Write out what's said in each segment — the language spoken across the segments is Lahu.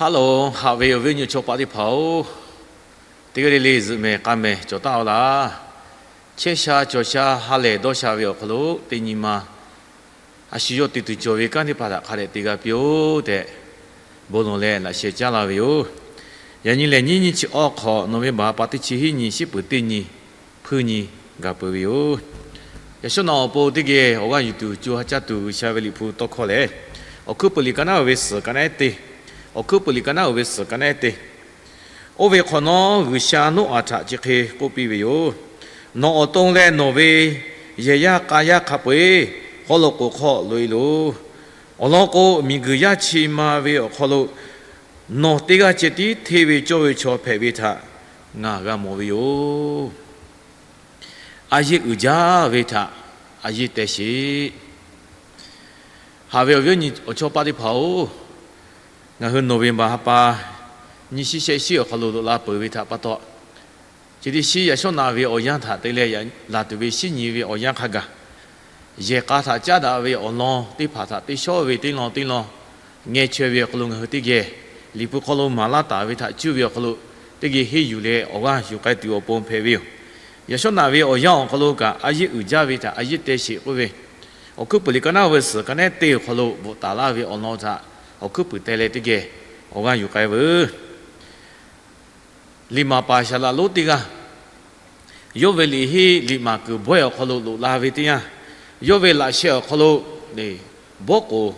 Haˉ loˬ, haꞈ ve awˬ viˉ awˬ nyi chaw paˆ teˇ hpaˍ-oˬ, teˇ g'aˇ le le zuhꞈ mehˍ k'a mehˍ cawˬ taˉ-aw laˇ. Chehˇ sha cawˬ sha ha lehˬ dawˇ sha ve awˬ hk'aw lo teˇ nyi ma a shu yawˇ te tuˬ cawˬ ve kanˉ teˇ hpaˍ htaꞈ hk'a dehꞈ te g'a piˇ-oˆ tehꞈ, bon lawˬ leh laꞈ sheh caˉ laˇ ve yoˬ. Yaꞈ nyi lehˬ nyiˇ nyiˇ chi awˇ hk'awꞈ, November ha pa teˇ chi hiˉ nyi shiˉ peuˬ teˇ nyi hpuiˇ nyi gaˬ peuˬ ve yoˬ. Yaꞈ shawˉ naꞈ awˬ pon teˇ geh awˬ g'aˇ yuˬ tuˬ co ha caˇ tuˬ G'uiˬsha ve Liꞈ hpu tawˇ hkawˇ lehˬ, Awˬ hkuiˉ puiˍ liꞈ ka naˉ uiˍ ve suhˍ ka naˉ ehˉ teˇ, Awˬ hkuiˉ puiˍ liꞈ ka naˉ uiˍ ve suhˍ ka naˉ ehˉ teˇ. Oˇ ve hk'awꞈ nawˉ, G'uiˬsha Noˉaꞈ htaꞈ chi hk'e k'oˆ piˇ ve yoˬ. Nawˬ awˬ to leh nawˬ ve yehˬ yaˇ k'a yaˇ hk'a peu-eˬ haw loꞈ k'oˍ hk'aw loꞈ-e loˬ. Awˬ lawn k'o, miˬguiˬ yaˇ chi ma ve awˬ hk'aw lo nawˬ teˇ g'aˇ ceh tiˉ hteˇ ve cawˇ ve chaw hpehꞈ ve htaꞈ ngaˬ g'a mawˬ ve yoˬ. A yeˇ uiˍ jaˇ ve htaꞈ a yeˇ teh sheˍ. Haꞈ ve awˬ viˉ awˬ nyi awˬ chawˇ paˆ teˇ hpaˍ-oˬ, ngaˬ hui November ha pa nyiˇ shiˉ shehˆ shiˉ awˬ hk'aw lo loꞈ la peuˬ ve htaꞈ pa taw, chi teˇ shiˉ yaꞈ shawˉ naꞈ ve awˬ yanˇ htaꞈ te leh laˬ tuˬ ve shiˉ nyi ve awˬ yanˇ hk'a gaˬ, yehˬ k'a htaꞈ caˉ daꞈ ve awˬ lawn teˇ hpaˍ htaꞈ teˇ shawˉ ve teˇ lawn teˇ lawn ngeh chaweh ve awˬ hk'aw lo ngaˬ hui teˇ geh Liꞈ hpu hk'aw lo maˍ laˇ taˍ ve htaꞈ cuˇ ve awˬ hk'aw lo teˇ geh henˇ yuˬ leh awˬ g'aˇ yuˬ k'ai tuˬ awˬ pon hpehꞈ ve yoˬ. Yaꞈ shawˉ naꞈ ve awˬ yanˇ awˬ hk'aw lo kaꞈ a yeˇ uiˍ jaˇ ve htaꞈ a yeˇ teh sheˍ k'oˆ ve, Awˬ hkuiˉ puiˍ liꞈ ka naˉ uiˍ ve suhˍ ka naˉ ehˉ teˇ awˬ hk'aw lo bvuhꞈ taˍ laˇ ve awˬ lawn htaꞈ awˬ hkuiˉ puiˍ teh leh teˇ geh awˬ g'aˇ yuˬ k'ai veuˬ. Liꞈ maˍ paˍ Saˍlaꞈ lonˉ teˇ g'aˇ, yawˇ ve liꞈ henˇ liꞈ maˍ kuiˬ bawehˇ awˬ hk'aw lo loꞈ la ve teˇ yanˇ, yawˇ ve laꞈ sheh awˬ hk'aw lo bawˇ k'oˍ,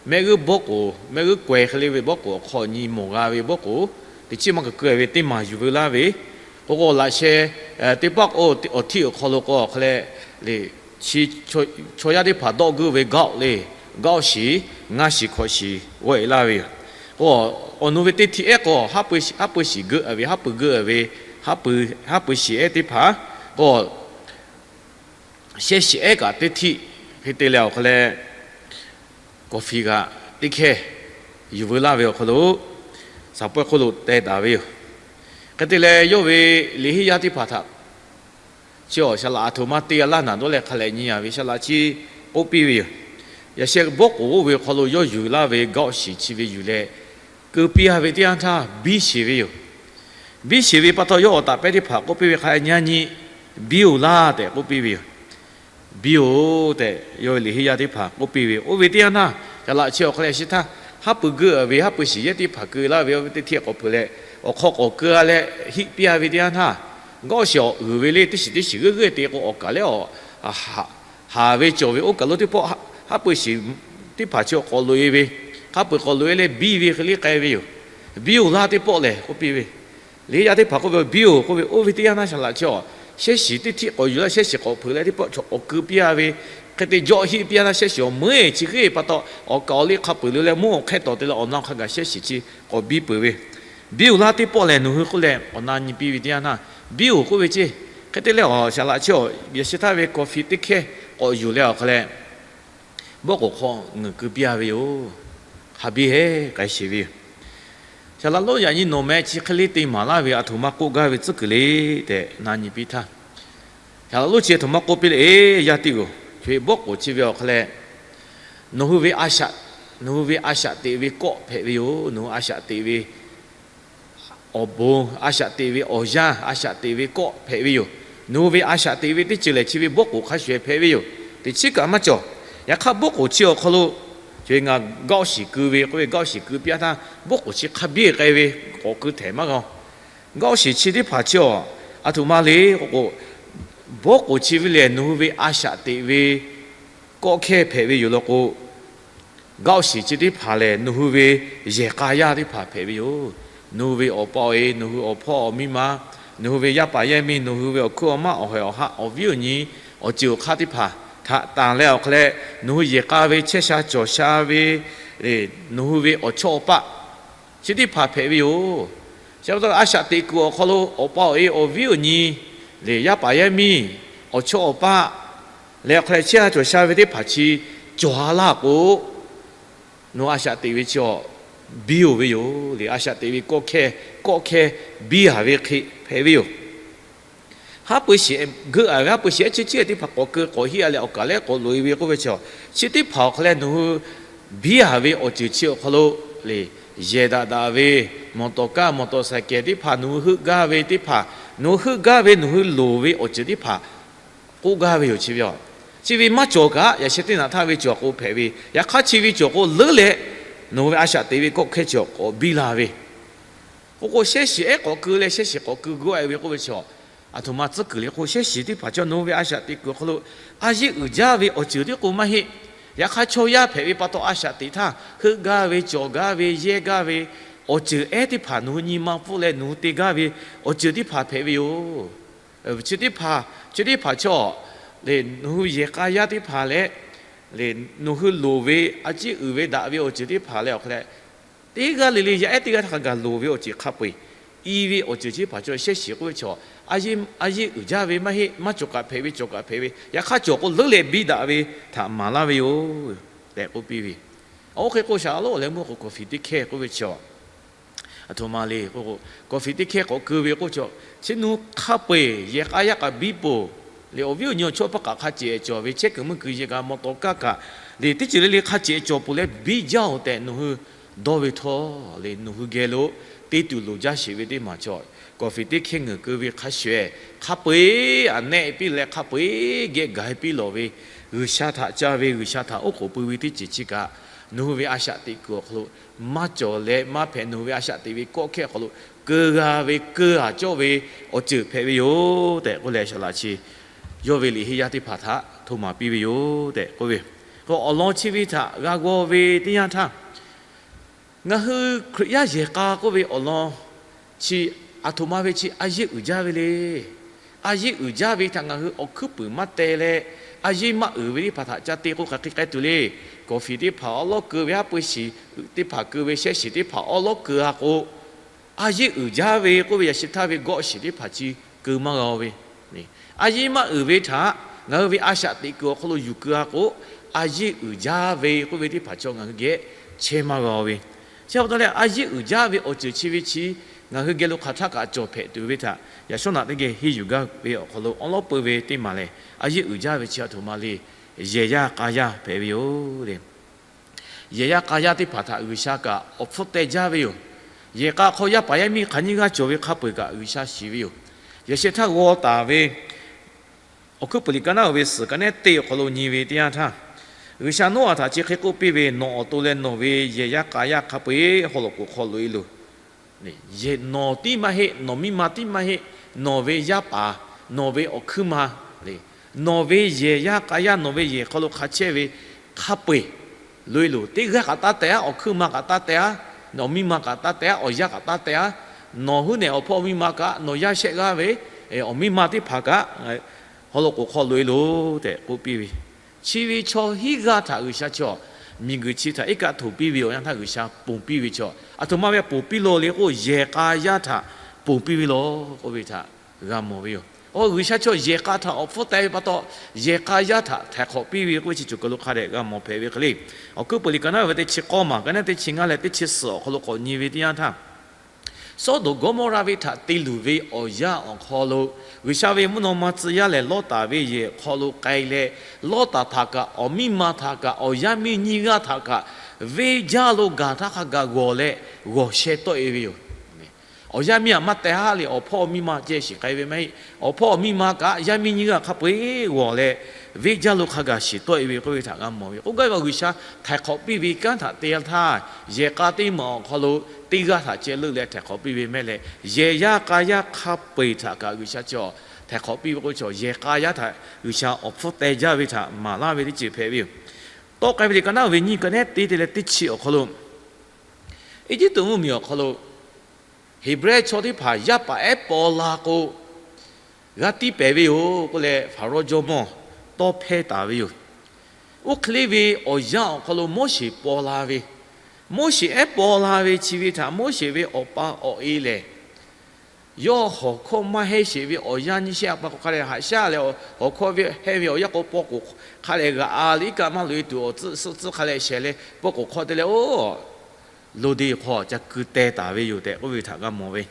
mehˆ g'uˇ bawˇ k'oˍ, mehˆ g'uˇ k'aweh hk'e le ve bawˇ k'oˍ awˬ hk'awꞈ nyi mawˬ g'a ve bawˇ k'oˍ teˇ chiˉ maˇ keu keu ve teˇ maˬ yuˬ veu laˇ ve, k'o k'o laꞈ sheh teˇ pawˆ k'o awˬ htiˇ awˬ hk'aw lo k'o hk'e leh, chaw yaˇ teˇ hpaˍ dawˆ g'uiˇ ve gaˆ le, gaˆ shiˍ, ngaˇ shiˍ hkawꞈ shiˍ g'awˆ-e laˇ ve yoˬ. K'o awˬ nu ve teˇ htiˆ ehˉ k'o haˉ pui shiˍ geuˆ ve, haˉ pui geuˆ ve, haˉ pui shiˍ ehˉ teˇ hpaˍ k'o shehˇ shiˍ ehˉ kaꞈ teˇ htiˆ hk'e te leh awˬ hk'e leh, coffee kaꞈ teˇ hkehˇ yuˬ veu laˇ ve awˬ hk'aw lo, saˍ pawehˇ hk'oˆ lo teh taˍ ve yoˬ. Hk'e te leh yawˇ ve liꞈ henˇ yaˇ teˇ hpaˍ htaꞈ chi awˬ Saˍlaꞈ aˬ htoꞈ ma te g'a laˇ naˍ dawˇ leh hk'a leh nyi a ve Saˍlaꞈ chi k'oˆ piˇ ve yoˬ. Yaꞈ sheh bawˇ k'oˍ oˇ ve awˬ hk'aw lo yawˇ yuˬ laˇ ve gaˆ shiˍ chi ve yuˬ leh keu piˇ a ve teˇ yanˇ htaˇ biˇ sheˍ ve yoˬ. Biˇ sheˍ ve pa taw yawˇ awˬ taˍ pehˇ teˇ hpaˍ k'oˆ piˇ ve hk'a nyi a nyi, biˇ-oˬ laˇ tehꞈ k'oˆ piˇ ve yoˬ. Biˇ-oˬ tehꞈ yawˇ ve liꞈ henˇ yaˇ teˇ hpaˍ k'oˆ piˇ ve, oˇ ve teˇ yanˇ htaˇ Saˍlaꞈ chi awˬ hk'a leh shi htaˇ, haˉ pui geuˆ ve haˉ pui shiˍ yehˉ teˇ hpaˍ keu laˇ ve awˬ ve teˇ htiˆ k'awꞈ hpeuꞈ leh, awˬ hk'aw k'awꞈ keu a leh hiˆ piˇ a ve teˇ yanˇ htaˇ, gaˆ shiˍ awˬ uiˍ ve le teˇ shiˍ teˇ shiˍ g'euˆ g'euˆ te k'o awˬ kaˬ lehˬ awˬ haˍ ve cawˬ ve oˇ kaˬ lo teˇ pawˆ haˉ pui shiˍ teˇ hpaˍ chi awˬ k'awꞈ loꞈ-e ve, haˉ pui k'awꞈ loꞈ-e leh biˇ ve hk'e le k'ai ve yoˬ. Biˇ-oˬ laˇ teˇ pawˆ lehˬ k'oˆ piˇ ve, liꞈ henˇ yaˇ teˇ hpaˍ k'oˆ ve, biˇ-oˬ k'oˆ ve, oˇ ve teˇ yanˇ htaˇ Saˍlaꞈ chi awˬ shehˇ shiˍ teˇ htiˆ k'awꞈ yuˬ laˇ, shehˇ shiˍ k'awꞈ hpeuꞈ leh teˇ pawˆ chaw k'awꞈ keu piˇ a ve, hk'e te jawˆ hiˆ piˇ a htaˇ shehˇ shiˍ awˬ meuˉ-eˬ chi hk'e pa taw awˬ kaˬ awˬ liˇ hk'a peuˬ le leh mvuhˇ awˬ hk'ehˇ tawˍ te leh awˬ na hk'a gaˬ shehˇ shiˍ chi k'awꞈ biˇ peuˬ ve. Biˇ-oˬ laˇ teˇ pawˆ lehˬ nawˬ hui k'oˆ leh awˬ na nyi piˇ ve teˇ yanˇ htaˇ, biˇ-oˬ k'oˆ ve ceˇ. Hk'e te leh awˬ Saˍlaꞈ chi awˬ yaꞈ shi htaˇ ve coffee teˇ hkehˇ k'awꞈ yuˬ leh awˬ hk'a leh, bawˆ k'oˍ hk'aw ngeuˍ keu piˇ a ve yoˬ. Hk'a biˇ heˉ k'ai sheˍ ve yoˬ. Saˍlaꞈ lonˉ yaꞈ nyi nawˬ meh chi hk'e le te maˍ laˇ ve aˬ htoꞈ ma k'oˆ gaˇ ve tcuhˉ kuiˬ le tehꞈ na nyi piˇ htaˇ, Saˍlaꞈ lonˉ chi aˬ htoꞈ ma k'oˆ piˇ le, Eˬ, yaˇ tiˉ-oˬ, co-e bawˆ k'oˍ chi ve awˬ hk'a leh nawˬ hui ve a shaꞈ, nawˬ hui ve a shaꞈ teꞈ ve kawˆ hpehꞈ ve yoˬ. Nawˬ hui a shaꞈ teꞈ ve awˬ bon, a shaꞈ teꞈ ve awˬ yanˇ, a shaꞈ teꞈ ve kawˆ hpehꞈ ve yoˬ. Nawˬ hui ve a shaꞈ teꞈ ve teˇ ceuˬ lehˬ chi ve bawˆ k'oˍ hk'a shuˍ shuˍ hpehꞈ ve yoˬ. Teˇ chiˉ kaꞈ maˇ cawˬ. Yaꞈ hk'aˇ bawˆ k'oˍ chi awˬ hk'aw lo co-e ngaˬ gaˆ shiˍ keu ve k'oˆ ve gaˆ shiˍ keu piˇ a htaˇ, bawˆ k'oˍ chi hk'a biˇ k'ai ve k'awꞈ keu htehˍ maˇ g'a-oˬ. Gaˆ shiˍ chi teˇ hpaˍ chi awˬ aˬ htoꞈ ma le k'o k'o, bawˆ k'oˍ chi ve lehˬ nawˬ hui ve a shaꞈ teꞈ ve kawˆ hkehˇ hpehꞈ ve yoˬ law k'o, gaˆ shiˍ chi teˇ hpaˍ lehˬ nawˬ hui ve yehˬ k'a yaˇ teˇ hpaˍ hpehꞈ ve yoˬ. Nawˬ hui ve awˬ pa awˬ e, nawˬ hui awˬ hpawˇ awˬ miˇ ma, nawˬ hui ve yaˇ paˍ yaˇ miˇ, nawˬ hui ve awˬ hkuiˉ awˬ maˇ awˬ hawehˬ awˬ haˆ awˬ viˉ awˬ nyi awˬ ceuˬ awˬ hk'aˇ teˇ hpaˍ htaꞈ tanˬ leh awˬ hk'a leh, nawˬ hui yehˬ k'a ve chehˇ sha cawˬ sha ve, nawˬ hui ve awˬ chawˇ awˬ paˆ chi teˇ hpaˍ hpehꞈ ve yoˬ. Chi pa taw a shaꞈ teꞈ kuiˬ awˬ hk'aw lo awˬ pa awˬ e awˬ viˉ awˬ nyi lehˬ yaˇ paˍ yaˇ miˇ awˬ chawˇ awˬ paˆ leh awˬ hk'a leh chehˇ sha cawˬ sha ve teˇ hpaˍ chi cawˬ a laˇ k'o, nawˬ a shaꞈ teꞈ ve chi awˬ biˇ-oˬ ve yoˬ le. A shaꞈ teꞈ ve kawˆ hkehˇ, kawˆ hkehˇ biˇ a ve hk'e hpehꞈ ve yoˬ. Haˉ pui shiˍ geuˆ a ve, haˉ pui shiˍ ehˉ chi chi teˇ hpaˍ k'awꞈ keu k'awꞈ hiˆ a leh awˬ kaˬ lehˬ k'awꞈ loꞈ-e ve k'oˆ ve chi, chi teˇ hpaˍ awˬ hk'a leh nawˬ hui biˇ a ve awˬ ceuˬ chi awˬ hk'aw lo le yehˬ daꞈ daꞈ ve, mawˬ tawˍ kaˇ mawˬ tawˍ saiˍ kehˬ teˇ hpaˍ nawˬ hui heuˆ gaˇ ve teˇ hpaˍ, nawˬ hui heuˆ gaˇ ve nawˬ hui loˍ ve awˬ ceuˬ teˇ hpaˍ k'oˆ gaˇ ve yoˬ chi ve a. Chi ve maˇ cawˬ kaꞈ, yaꞈ sheh teˇ naꞈ htaˇ ve cawˬ k'o hpehꞈ ve, yaꞈ hk'aˇ chi ve cawˬ k'o leuˉ leh, nawˬ hui ve a shaꞈ teꞈ ve kawˆ hkehˇ chi awˬ k'awꞈ biˇ la ve k'oˆ k'o, shehˇ shiˍ ehˉ k'awꞈ keu leh shehˇ shiˍ k'awꞈ keu g'awˇ e ve k'oˆ ve chi a, aˬ htoꞈ ma tcuhˉ kuiˬ le k'o, shehˇ shiˍ teˇ hpaˍ chaw nawˬ hui ve a shaꞈ teꞈ kuiˬ awˬ hk'aw lo a yeˆ uiˍ jaˇ ve awˬ ceuˬ tiˉ k'o maˇ heˆ. Yaꞈ hk'aˇ chaw yaˇ hpehꞈ ve pa taw a shaꞈ teꞈ htaˇ heuˆ gaˇ ve, cawˬ gaˇ ve, yehˇ gaˇ ve awˬ ceuˬ ehˉ teˇ hpaˍ nawˬ hui nyi ma pfuhˆ leh nawˬ hui te gaˇ ve awˬ ceuˬ teˇ hpaˍ hpehꞈ ve yoˬ. Chi teˇ hpaˍ, chi teˇ hpaˍ chaw le, nawˬ hui yehˬ k'a yaˇ teˇ hpaˍ leh, le, nawˬ hui loˍ ve a ciˉ uiˍ ve daꞈ ve awˬ ceuˬ teˇ hpaˍ leh awˬ hk'e leh, teˇ g'aˇ le le yaˇ ehˉ teˇ g'aˇ htaꞈ hk'a gaˬ loˍ ve awˬ ceuˬ hk'a peu eˬ i ve awˬ ceuˬ chi teˇ hpaˍ chaw shehˇ shiˍ k'oˆ ve chaw, a yeˆ uiˍ jaˇ ve maˇ heˆ. Maˇ cawˬ kaꞈ hpehꞈ ve, cawˬ kaꞈ hpehꞈ ve, yaꞈ hk'aˇ cawˬ k'o leuˉ leh biˇ daꞈ ve htaꞈ maˍ laˇ ve yoˬ tehꞈ k'oˆ piˇ ve. Oˇ hk'e k'o shaˍ laꞈ leh mvuhˇ k'o, kawˍ fiˍ teˇ hkehˇ k'oˆ ve chi a, aˬ htoꞈ ma le k'o, kawˍ fiˍ teˇ hkehˇ k'awꞈ keu ve k'oˆ chaw, chi nawˬ hui hk'a peu eˬ yehˬ k'a yaˇ k'aꞈ biˇ poˬ le, awˬ viˉ awˬ nyi awˬ chawˇ hpaˇ kaꞈ hk'a cehˬ cawˬ ve, chehˇ kuiˬ meuˇ kuiˬ yehˬ kaꞈ mawˬ tawˍ kaˇ kaꞈ le, teˇ ceuˬ le le hk'a cehˬ cawˬ poˬ leh biˇ jaˇ oˬ tehꞈ nawˬ hui dawˇ ve htawˇ le, nawˬ hui geh lo te tuˬ loˍ jaˇ sheˍ ve teˇ maˬ chaw, kawˍ fiˍ teˇ hkehˇ ngeuˍ keu ve hk'a shuˍ, hk'a peu eˬ aꞈ nehˆ piˇ leh hk'a peu eˬ geh gaˬ piˇ lawˬ ve, G'uiˬsha htaꞈ ca ve, G'uiˬsha htaꞈ oˉ k'oˍ pui ve teˇ ceuˬ chi kaꞈ nawˬ hui ve a shaꞈ teꞈ kuiˬ awˬ hk'aw lo maˇ cawˬ leh maˇ hpehꞈ, nawˬ hui ve a shaꞈ teꞈ ve kawˆ hkehˇ awˬ hk'aw lo keu g'a ve, keu aꞈ cawˇ ve awˬ ceuˬ hpehꞈ ve yoˬ tehꞈ k'oˆ leh, shaˍ laꞈ chi yawˇ ve liꞈ henˇ yaˇ teˇ hpaˍ htaꞈ htoꞈ maˍ piˇ ve yoˬ tehꞈ k'oˆ ve. K'o awˬ lawn chi ve htaꞈ g'a g'aw ve teˇ yanˇ htaˇ, ngaˬ hui Hkriꞈ yaˇ yehˬ k'a k'oˆ ve awˬ lawn chi aˬ htoꞈ ma ve chi a yeˆ uiˍ jaˇ ve le. A yeˆ uiˍ jaˇ ve htaꞈ ngaˬ hui awˬ hkuiˉ puiˍ maˇ teh leh, a yeˆ maˇ uiˍ ve teˇ hpaˍ htaꞈ ca te k'o hk'aˬ hk'e k'ai tuˬ le. Kawˍ fiˍ teˇ hpaˍ awˉ lawˉ keu ve, haˉ pui shiˍ teˇ hpaˍ keu ve, shehˇ shiˍ teˇ hpaˍ awˉ lawˉ keu a k'o, a yeˆ uiˍ jaˇ ve k'oˆ ve yaꞈ sheh htaˇ ve gawˆ shiˍ teˇ hpaˍ chi keu maˇ g'a ve. A yeˆ maˇ uiˍ ve htaꞈ ngaˬ hui ve a shaꞈ teꞈ kuiˬ awˬ hk'aw lo yuˬ keu a k'o, a yeˆ uiˍ jaˇ ve k'oˆ ve teˇ hpaˍ chaw ngaˬ hui geh chehˇ maˇ g'a ve. Chi pa taw leh a yeˆ uiˍ jaˇ ve awˬ ceuˬ chi ve chi ngaˬ hui geh lo hk'aˬ htaˇ kaꞈ cawˬ hpehꞈ tuˬ ve htaꞈ yaꞈ shawˉ naꞈ teˇ geh henˇ yuˬ gaˇ ve awˬ hk'aw lo awˉ lawˉ peu ve teˇ maˬ lehˬ, a yeˆ uiˍ jaˇ ve chi aˬ htoꞈ ma le, yehˬ yaˇ k'a yaˇ hpehꞈ ve yoˬ le. Yehˬ yaˇ k'a yaˇ teˇ hpaˍ htaꞈ G'uiˬsha kaꞈ awˬ hpfuhˇ teh jaˇ ve yoˬ. Yehˬ k'a hk'aw yaˇ paˍ yaˇ miˇ hk'aˬ nyiˇ g'aˇ cawˬ ve hk'a peu eˬ kaꞈ G'uiˬsha shiˍ ve yoˬ. Yaꞈ sheh htaˇ g'aw taˍ ve Awˬ hkuiˉ puiˍ liꞈ ka naˉ uiˍ ve suhˍ ka nehˉ teˇ awˬ hk'aw lo nyi ve teˇ yanˇ htaˇ, G'uiˬsha Noˉaꞈ htaꞈ chi hk'e k'oˆ piˇ ve, Nawˬ awˬ to leh nawˬ ve yehˬ yaˇ k'a yaˇ hk'a peu eˬ haw loꞈ k'oˍ hk'aw loꞈ e loˬ. Nawˬ tiˉ maˇ heˆ, nawˬ miˇ ma tiˉ maˇ heˆ, nawˬ ve yaˇ paˍ, nawˬ ve awˬ hkuiˉ ma le, nawˬ ve yehˬ yaˇ k'a yaˇ, nawˬ ve yehˬ hk'aw lo hk'a chehˇ ve hk'a peu eˬ loꞈ e loˬ. Teˇ g'aˇ kaꞈ taˇ teh-aˉ, awˬ hkuiˉ ma kaꞈ taˇ teh-aˉ, nawˬ miˇ ma kaꞈ taˇ teh-aˉ, awˬ yanˇ kaꞈ taˇ teh-aˉ, nawˬ huiˉ nehˬ awˬ hpawˇ miˇ ma kaꞈ, nawˬ yaˇ shehˆ g'aˇ ve awˬ miˇ ma teˇ hpaˍ kaꞈ haw loꞈ k'oˍ hk'aw loꞈ e loˬ tehꞈ k'oˆ piˇ ve. Chi ve chaw hiˉ g'aˇ htaꞈ G'uiˬsha chaw miˬguiˬ chi htaꞈ iˉ kaˆ htoꞈ piˇ ve awˬ yanˇ htaˇ G'uiˬsha ponˬ piˇ ve chaw, aˬ htoꞈ ma ve ponˬ piˇ law le k'o, yehˬ k'a yaˇ htaꞈ ponˬ piˇ ve law k'oˆ ve htaꞈ g'a mawˬ ve yoˬ. Awˬ, G'uiˬsha chaw yehˬ k'a htaꞈ awˬ hpfuhˇ teh ve pa taw, yehˬ k'a yaˇ htaꞈ htaiˍ hk'awꞈ piˇ ve k'oˆ ve chi cawˬ kaˬ lo hk'a dehꞈ g'a mawˬ hpehꞈ ve hk'e le. Awˬ hkuiˉ puiˍ liꞈ ka naˉ uiˍ ve teˇ chi k'awˇ maˬ, ka nehˉ teˇ chi ngaˇ leh teˇ chi suhˍ awˬ hk'aw lo k'awꞈ nyi ve teˇ yanˇ htaˇ, Sawˉdonˍ Gawˇmawˇraˆ venˇ htaꞈ te luˬ ve awˬ yanˇ awˬ hk'aw lo, G'uiˬsha ve mvuhˇ naw ma tcuh yaˇ lehˬ Lawˇtaˍ ve yehˬ hk'aw lo k'ai leh, Lawˇtaˍ htaꞈ kaꞈ awˬ miˇ ma htaꞈ kaꞈ awˬ yaˇ miˇ nyiˇ g'aˇ htaꞈ kaꞈ venˇ jaˇ lo gaˬ htaˇ hk'a gaˬ g'awˬ leh g'awˬ sheh tawˆ e ve yoˬ. Awˬ yaˇ miˇ aꞈ maˇ teh-aˉ le, awˬ hpawˇ miˇ ma ceh shiˍ k'ai ve maˇ heˆ. Awˬ hpawˇ miˇ ma kaꞈ yaˇ miˇ nyiˇ g'aˇ hk'a peu eˬ g'awˬ leh, venˇ jaˇ lo hk'a gaˬ shiˍ tawˆ e ve k'oˆ ve htaꞈ g'a mawˬ ve. K'oˆ gaˇ ve G'uiˬsha htaiˍ hk'awꞈ piˇ ve kanˉ htaꞈ te htaˇ, yehˬ k'a teˇ maˬ awˬ hk'aw lo teˇ g'aˇ htaꞈ ceh leuˆ leh htaiˍ hk'awꞈ piˇ ve mehˆ leh, yehˬ yaˇ k'a yaˇ hk'a peu eˬ htaꞈ kaꞈ G'uiˬsha chaw htaiˍ hk'awꞈ piˇ ve k'oˆ ve chaw, yehˬ k'a yaˇ htaꞈ G'uiˬsha awˬ hpfuhˇ teh jaˇ ve htaꞈ maˍ laˇ ve teˇ ceuˬ hpehꞈ ve yoˬ. Tawˆ k'ai ve liꞈ ka naˉ uiˍ ve nyiˇ, ka nehˉ teˇ te leh teˇ chi awˬ hk'aw lo, Eˇjiˇtuꞈ mvuhˇmiˬ awˬ hk'aw lo Heˍbrehˇ chaw teˇ hpaˍ yaˇ paˍ ehˉ paw la k'o, g'a tiˇ pehˍ ve yoˬ k'oˆ leh, Hpaˍrawˇ jawˇmawˇ tawˇ hpehˇ taˍ ve yoˬ. Oˇ hk'e le ve awˬ yanˇ awˬ hk'aw lo Moˉseˍ paw la ve, Moˉseˍ ehˉ paw la ve chi ve htaꞈ Moˉseˍ ve awˬ pa awˬ e lehˬ, yawˇ hawˬ hkawˇ maˇ hehnˇ sheˍ ve awˬ yanˇ nyiˇ shehˆ a pa k'o hk'a leh haꞈ shaˉ leh, hawˬ hkawˇ hehnˇ ve awˬ yanˇ k'o paw k'oˍ hk'a leh g'aꞈ a le, iˉ kaˆ maˇ loꞈ e tuˬ awˬ tcuhˆ suhˆ tcuhˆ hk'a leh shehˍ leh paw k'oˍ hk'aw te leh oˇ lo de hk'aw ca keu teh taˍ ve yoˬ tehꞈ k'oˆ ve htaꞈ g'a mawˬ ve.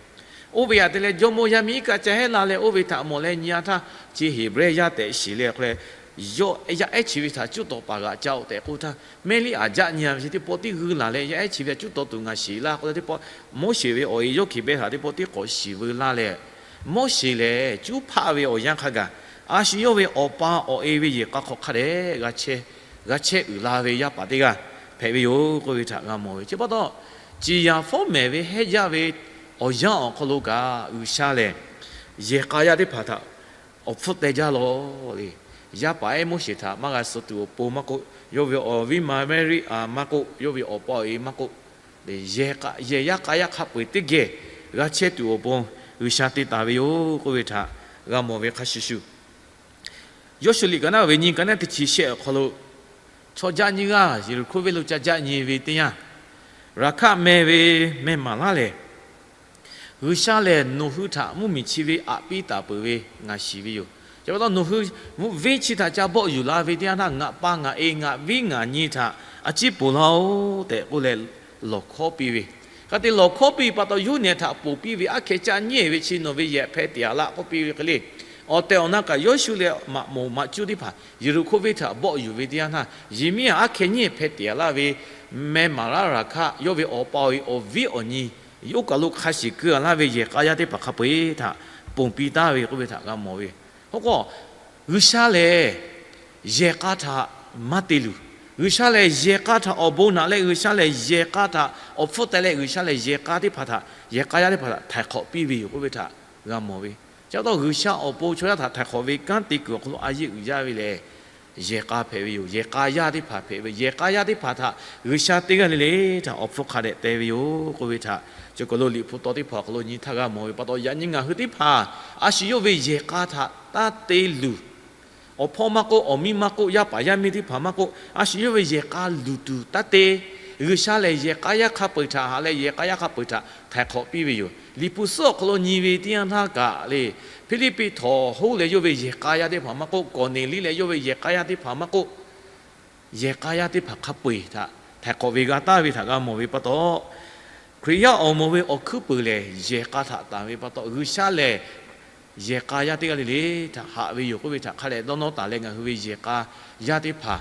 Oˇ ve htaꞈ te leh jawˇmawˇ yaˇ miˇ iˉ kaˆ ca hehnˇ la leh oˇ ve htaꞈ mawˬ leh nyi a htaˇ, chi Heˍbrehˇ yaˇ tehꞈ shiˍ leh k'oˆ leh, yawˇ yaˇ ehˉ chi ve htaꞈ cuˇ tawˍ paˍ g'aꞈ ca-oˬ tehꞈ k'oˆ htaˇ, mehˇ liˇ aꞈ jaˆ nyi-a ve chi teˇ pawˆ tiˉ g'uiˇ laˬ leh, yaˇ ehˉ chi ve htaꞈ cuˇ tawˍ tuˬ ngaˬ shiˍ laˇ k'oˆ leh teˇ pawˆ, Moˉseˍ ve awˬ e yawˇ hkiˬ beh htaꞈ teˇ pawˆ tiˉ k'awꞈ shiˍ veu laˇ leh, Moˉseˍ lehˬ cuˉ hpaˆ ve awˬ yanˇ hk'a gaˬ, a shu yawˇ ve awˬ pa awˬ e ve yehˬ k'a hk'aw hk'a dehꞈ g'a chehˇ uiˍ la ve yaˇ paˍ teˇ g'aˇ hpehꞈ ve yoˬ k'oˆ ve htaꞈ g'a mawˬ ve. Chi pa taw, ciˍ yanˍ fawˉ mehˍ ve hehˆ jaˇ ve awˬ yanˇ awˬ hk'aw lo kaꞈ, G'uiˬsha lehˬ yehˬ k'a yaˇ teˇ hpaˍ htaꞈ awˬ hpfuhˇ teh jaˇ lawˬ le. Yaˇ paˍ ehˉ Moˉseˍ htaꞈ maˇ g'a suh tuˬ awˬ pon maˇ k'oˆ, yawˇ ve awˬ viˉ ma Meˇriˆaˍ maˇ k'oˆ, yawˇ ve awˬ pa awˬ e maˇ k'oˆ, yehˬ k'a yaˇ hk'a yaˇ hk'a peu-eˬ teˇ geh g'a chehˇ tuˬ awˬ pon G'uiˬsha te taˍ ve yoˬ k'oˆ ve htaꞈ g'a mawˬ ve hk'a shuˍ shuˍ, Yawˇshuˆ liꞈ ka naˉ ve nyi ka naˉ teˇ chi shehˆ awˬ hk'aw lo, chaw jaˆ nyiˇ g'aˇ Yeˍriˆhkoˇ venˇ lo ca jaˆ nyi ve teˇ yanˇ, Raˍhkaˆ meh ve meh maˍ laˇ lehˬ, G'uiˬsha lehˬ nawˬ hui htaꞈ mvuhˇmiˬ chi ve aꞈ piˇ taˍ peuˬ ve ngaˬ shiˍ ve yoˬ. Chi pa taw nawˬ hui venˇ chi htaꞈ ca bawˆ yuˬ la ve teˇ yanˇ htaˇ, ngaˬ pa ngaˬ e ngaˬ viˉ ngaˬ nyi htaꞈ a ciˉ ponˬ laˇ-oˆ tehꞈ k'oˆ leh lawˬ hkawˉ piˇ ve, hk'e te lawˬ hkawˉ piˇ pa taw, yawˇ nehˬ htaꞈ ponˬ piˇ ve aˉ hkeh caˆ nyiˇ-ehˍ ve chi nawˬ ve yehˬ hpeh teꞈ-a laˇ k'oˆ piˇ ve hk'e le. Awˬ tehˬ awˬ na kaꞈ Yawˇshuˆ leh maꞈ moˍ maꞈ cuˇ teˇ hpaˍ Yeˍriˆhkoˇ venˇ htaꞈ bawˆ yuˬ ve teˇ yanˇ htaˇ, Yeˍmiˉaꞈ aˉ hkeh nyiˇ hpeh teꞈ-a laˇ ve meh maˍ laˇ Raˍhkaˆ yawˇ ve awˬ pa awˬ e awˬ viˉ awˬ nyi, oˇ kaˬ lo hk'a shuˍ keu-a laˇ ve yehˬ k'a yaˇ teˇ hpaˍ hk'a peu-eˬ htaꞈ ponˬ piˇ taˍ ve k'oˆ ve htaꞈ g'a mawˬ ve. Oˇ k'o, G'uiˬsha lehˬ yehˬ k'a htaꞈ maˇ te luˬ. G'uiˬsha lehˬ yehˬ k'a htaꞈ awˬ bon naꞈ leh, G'uiˬsha lehˬ yehˬ k'a htaꞈ awˬ hpfuhˇ teh leh, G'uiˬsha lehˬ yehˬ k'a teˇ hpaˍ htaꞈ, yehˬ k'a yaˇ teˇ hpaˍ htaꞈ htaiˍ hk'awꞈ piˇ ve yoˬ k'oˆ ve htaꞈ g'a mawˬ ve. Chi pa taw G'uiˬsha awˬ pon chaw yaˇ htaꞈ htaiˍ hk'awꞈ ve kanˉ te kuiˬ awˬ hk'aw lo a yeˆ uiˍ jaˇ ve lehˬ, yehˬ k'a hpehꞈ ve yoˬ. Yehˬ k'a yaˇ teˇ hpaˍ hpehꞈ ve, yehˬ k'a yaˇ teˇ hpaˍ htaꞈ G'uiˬsha teˇ g'aˇ le le htaꞈ awˬ hpfuhˇ hk'a dehꞈ teh ve yoˬ k'oˆ ve htaꞈ, chi kaˬ lo Liꞈ hpu taw teˇ hpaˍ awˬ hk'aw lo nyi htaˇ g'a mawˬ ve pa taw, yaꞈ nyi ngaˬ hui teˇ hpaˍ a shu yawˇ ve yehˬ k'a htaꞈ taˇ te luˬ. Awˬ hpawˇ maˇ k'oˆ, awˬ miˇ maˇ k'oˆ, yaˇ paˍ yaˇ miˇ teˇ hpaˍ maˇ k'oˆ, a shu yawˇ ve yehˬ k'a luˬ tuˬ taˇ te. G'uiˬsha lehˬ yehˬ k'a yaˇ hk'a peu-eˬ htaꞈ haꞈ leh, yehˬ k'a yaˇ hk'a peu-eˬ htaꞈ htaiˍ hk'awꞈ piˇ ve yoˬ. Liꞈ hpu suhˉ awˬ hk'aw lo nyi ve teˇ yanˇ htaˇ kaꞈ le, Hpiˇliˇpiˆ htawnˍ hoˉ leh yawˇ ve yehˬ k'a yaˇ teˇ hpaˍ maˇ k'oˆ, Kawˍneˍliˆ leh yawˇ ve yehˬ k'a yaˇ teˇ hpaˍ maˇ k'oˆ, yehˬ k'a yaˇ teˇ hpaˍ hk'a peu-eˬ htaꞈ htaiˍ hk'awꞈ ve g'a taˍ ve htaꞈ g'a mawˬ ve pa taw, Hkriꞈ yaˇ awˬ moˍ ve awˬ hkuiˉ puiˍ lehˬ yehˬ k'a htaꞈ tanˬ ve pa taw, G'uiˬsha lehˬ yehˬ k'a yaˇ teˇ g'aˇ le le htaꞈ haꞈ ve yoˬ k'oˆ ve htaꞈ hk'a dehꞈ dawˇ nawˇ taˍ leh, ngaˬ hui ve yehˬ k'a yaˇ teˇ hpaˍ